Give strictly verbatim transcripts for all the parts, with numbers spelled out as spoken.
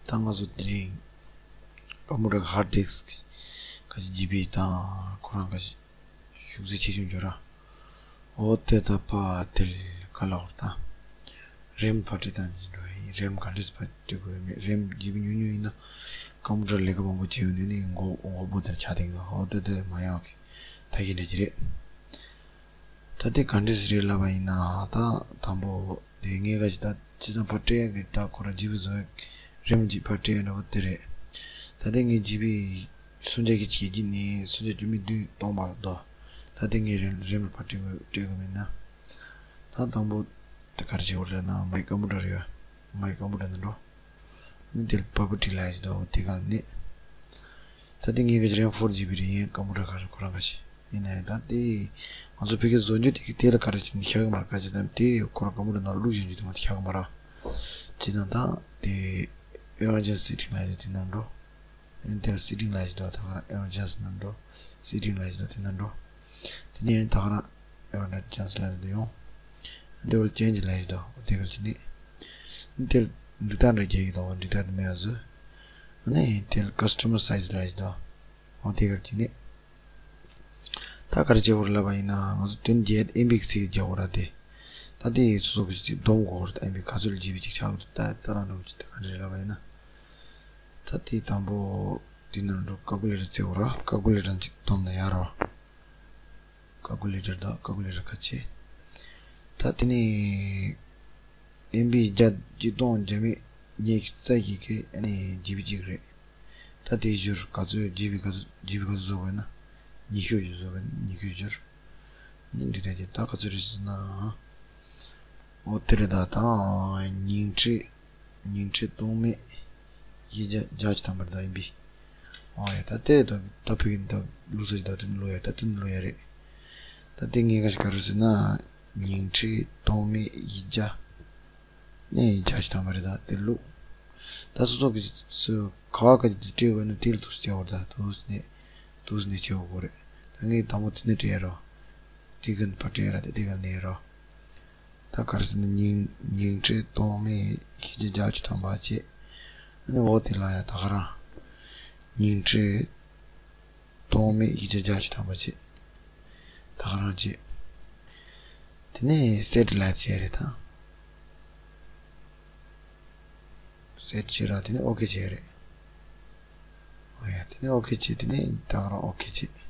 ད་ང་ཚོ་དེ་རིང་ཀམ་པུ་ཊར་ཧར་ཌི་སི་ཀི་ག་ཅིག་ཇི་བི་དང་ཁོ་རང་ག་ཅིག་ཤུགས་ཚད་ཆེ་ཆུང་འགྱུར་ར། འོ་དེ་ད་ཕ་དེ་ལ་ག་ལ་བར་ད་རེམ་ཕར་སྤྲད་དང་ཅི་འགྲོ་ཡིན། རེམ་ག་འདྲས་ཕར་སྤྲད་དགོས་མེད། རེམ་ཇི་བི་ཉུང་ཉུང་ཡིན་ན་ཀམ་པུ་ཊར་ལས་ཀ་མང་པོ་བྱེད་ཡོང་དུས་ནི་མགོ་མགོ་པོ་དེར་ཆགས་བསྡད་ཀྱི། འོ་དེ་དེ་མ་ཡོང་གི་ད་གི་འདྲ་གི་རེད། ད་དེ་ག་འདྲས་རེད་ལབ་པ་ཡིན་ན། ད་དང་པོ་དེ་ངས་ག་ཅིག་ད་ཅི་ཙམ་ཕར་སྤྲད་ཡག་གི་ད་ཁོ་རང་ཇི་བི་བཟོ་ཡག་རེམ་གཅིག་ཕར་སྤྲད་ཡག་འདྲ་བོ་དེ་རེད། ད་དེ་ངས་ཇི་བི་སུམ་བརྒྱ་གི་བྱས་ཀྱི་ནི་སུམ་བརྒྱ་བཅུ་མེད་བདུན་སྟོང་པ་དོ། ད་དེ་ངས་རེམ་རེམ་ལ་ཕར་སྤྲད་དགོས་སྤྲད་དགོས་མིན་ན། ད་དང་པོ་དེ་ག་རེ་བྱེད་དགོས་རེད་ན། མའི་ཀམ་པུ་ཊར་རེད་བ། མའི་ཀམ་པུ་ཊར་ནང་འགྲོ། ཨ་ནི་དེ་ལ་པོ་རོ་པར་ཊི་ལབ་ཡག་ཅིག་འདུག་དེ་ག་ནས། ད་དེ་ངས་ག་ཅིག་རེམ་ཕོར་ཇི་བི་རེད། ཡིན་ཀམ་པུ་ཊར་ག་རེ་ཁོ་རང་ག་ཅིག་ཡིན་ན་ཡང་ད་དེ་ང་ཚོ་ཕ་གིར་བཟོ་རྒྱུ་དེ་གི་དེ་ལ་ག་རེ་བྱས་ནས་ཤར་གི་མ་རེད། ག་ཅིག་ད་དེ་ཁོ་རང་ཀམ་པུ་ཊར་ནང་བླུགས་བཞག་རྒྱུ་དེ་མ་ཤར་གི་མ་རེད། ཅི་དང་ད་དེ་ཨེ་མར་ཇེན་སི་སེ་ཊིང་ལབ་ཡག་དེ་ནང་འགྲོ། ཨ་ནི་དེ་ལ་སེ་ཊིང་ལབ་ཡག་ཅིག་འདུག་ད་ག་རང་ཨེ་མར་ཇེན་སི་ནང་འགྲོ། སེ་ཊིང་ལབ་ཡག་ཅིག་འདུག་དེ་ནང་འགྲོ། དེ་ནས་ད་ག་རང་ཨེ་མར་ཇེན་སི་ལབ་ཡག་དེ་ཡོང་། ཨ་ནི་དེ་བར་ཅེན་ཇི་ལབ་ཡག་ཅིག་འདུག་དེ་ག་ཅིག་ནས། ཨ་ནི་དེ་ལ་འདུག་སྟངས་འདྲ་རྒྱག་གི་འདུག་འདུག་སྟངས་དེ་མེད་པ་བཟོས། ཨ་ནི་དེ་ལ་ཀ་སི་ཊ་མར་སའི་ཛི་ལབ་ཡག་ཅིག་འདུག་འོ་དེ་ག་ཅིག་ནས། ད་ག་རེ་བྱེད་དགོས་རེད་ལབ་པ་ཡིན་ན། ང་ཚོ་དོན་བརྒྱད་ཨེམ་བི་གི་ཚིག་རྒྱག་དགོས་ར་དེ། ད་དེ་སོ་སོ་གི་ཅིག་སྡོམ་དགོས་རེད། ད་ཨེམ་བི་ག་ཚོད་ལ་ཇི་བི་ཅིག་ཆགས་ཀྱི་འདུག་ད་ད་ལྟ་འགྲོ་གི་ཅིག་ད་ག་རེ་རེད་ལབ་པ་ཡིན་ན། ད་དེ་དང་པོ་དེ་ནང་འགྲོ། ཀལ་ཀུ་ལེ་ཊར་བཙལ་དགོས་ར། ཀལ་ཀུ་ལེ་ཊར་ཅིག་སྡོམ་ན་ཡག་ར། ཀལ་ཀུ་ལེ་ཊར་དང་ཀལ་ཀུ་ལེ་ཊར་ཁ་ཕྱེ། ད་དེ་ནས་ཨེམ་བི་བརྒྱ་བརྒྱད་སྟོང་བརྒྱ་མེད་ཉི་ཤུ་རྩ་བཞི་གི་ཨ་ནི་ཇི་བི་གཅིག་རེད། ད་དེའི་ཞོར་ག་ཚོད་ཇི་བི་ག་ཚོད་ཇི་བི་ག་ཚོད་བཟོ་དགོས་ན། ཉི་ཤུ་ཞིག་བཟོ་དགོས་ན་ཉི་ཤུ་ཞོར། ཨ་ནི་འདི་ལྟ་ཅི་ད་ག་ཚོད་རེད་ཟེར་ན། འོ་དེ་རེད། ད་ད་ཉིང་ཁྲི་ཉིང་ཁྲི་སྟོང་མེད་བཞི་བརྒྱ་བརྒྱད་ཅུ་ཐམ་པ་རེད། ད་ཨེམ་བི། ཨོ་ཡ། ད་ལྟའི་ད་ད་ཕུག་གི་ད་བླུགས་ས་ཅིག་ད་དེ་ནས་བླུགས་ཡ། ད་དེ་ནས་བླུགས་ཡ་རེད། ད་དེ་ངས་ག་ཞིག་ག་རེ་ཟེར་ན། ཉིང་ཁྲི་སྟོང་མེད་བཞི་བརྒྱ་ནས་བརྒྱད་ཅུ་ཐམ་པ་རེད། ད་དེ་བླུགས། ད་སོ་སོ་གི་སུ་ག་བ་ག་ཅིག་དེ་སྤྲད་དགོས་ན་དེ་ལ་འདུག་སེ་བྱེད་དགོས་རེད། ད་འདུག་སེ་ནས་འདུག་སེ་ནས་བྱེད་དགོས་རེད། ད་ངས་དང་པོ་དེ་ནས་སྤྲད་ཡ་རོ། དེ་ག་ནས་ཕར་སྤྲད་ཡ་ར། དེ་དེ་ག་ནས་ཡ་རོ། ད་ག་རེ་ཟེར་ན། ཉིང་ཉིང་ཁྲི་སྟོང་མེད་བཞི་བརྒྱ་བརྒྱད་ཅུ་ཐམ་པ་བྱས། ཨ་ནི་འོ་དེ་ལ་ཡ་ད་ག་རང་ཉིང་ཁྲི་སྟོང་མེད་བཞི་བརྒྱ་བརྒྱད་ཅུ་ཐམ་པ་བྱས། ད་ག་རང་བྱས། དེ་ནས་སེཊ་ལབ་ཡག་བྱས་རེད་ད། སེཊ་བྱས་ར། དེ་ནས་ཨོ་ཁེ་བྱས་རེད། ཨོ་ཡ། དེ་ནས་ཨོ་ཁེ་བྱས། དེ་ནས་ད་ག་རང་ཨོ་ཁེ་བྱས། དེ་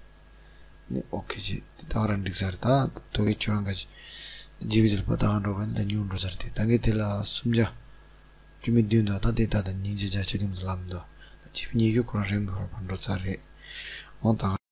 ནས་ཨོ་ཁེ་བྱས། དེ་ད་ག་རང་འགྲིག་ས་རེད། ད་དོ་གི་ཁྱོད་རང་ག་ཅིག་ཇི་བི་ཟེར་པ་ད་ག་འགྲོ་ག་ནི་ད་ཉུང་འགྲོ་ས་རེད། དེ་ད་ངས་དེ་ལ་སུམ་བརྒྱ་བཅུ་མེད་བདུན་དང་ད་དེ་ད་ད་ཉིས་བརྒྱ་བརྒྱད་ཅུ་དེ་མོ་ལབ་འདུག་ད་ཇི་བི་ཉི་ཤུ་ཁོ་རང་རེམ་ཕར་ཕར་འགྲོ་ཚར་རེད། འོ་ད།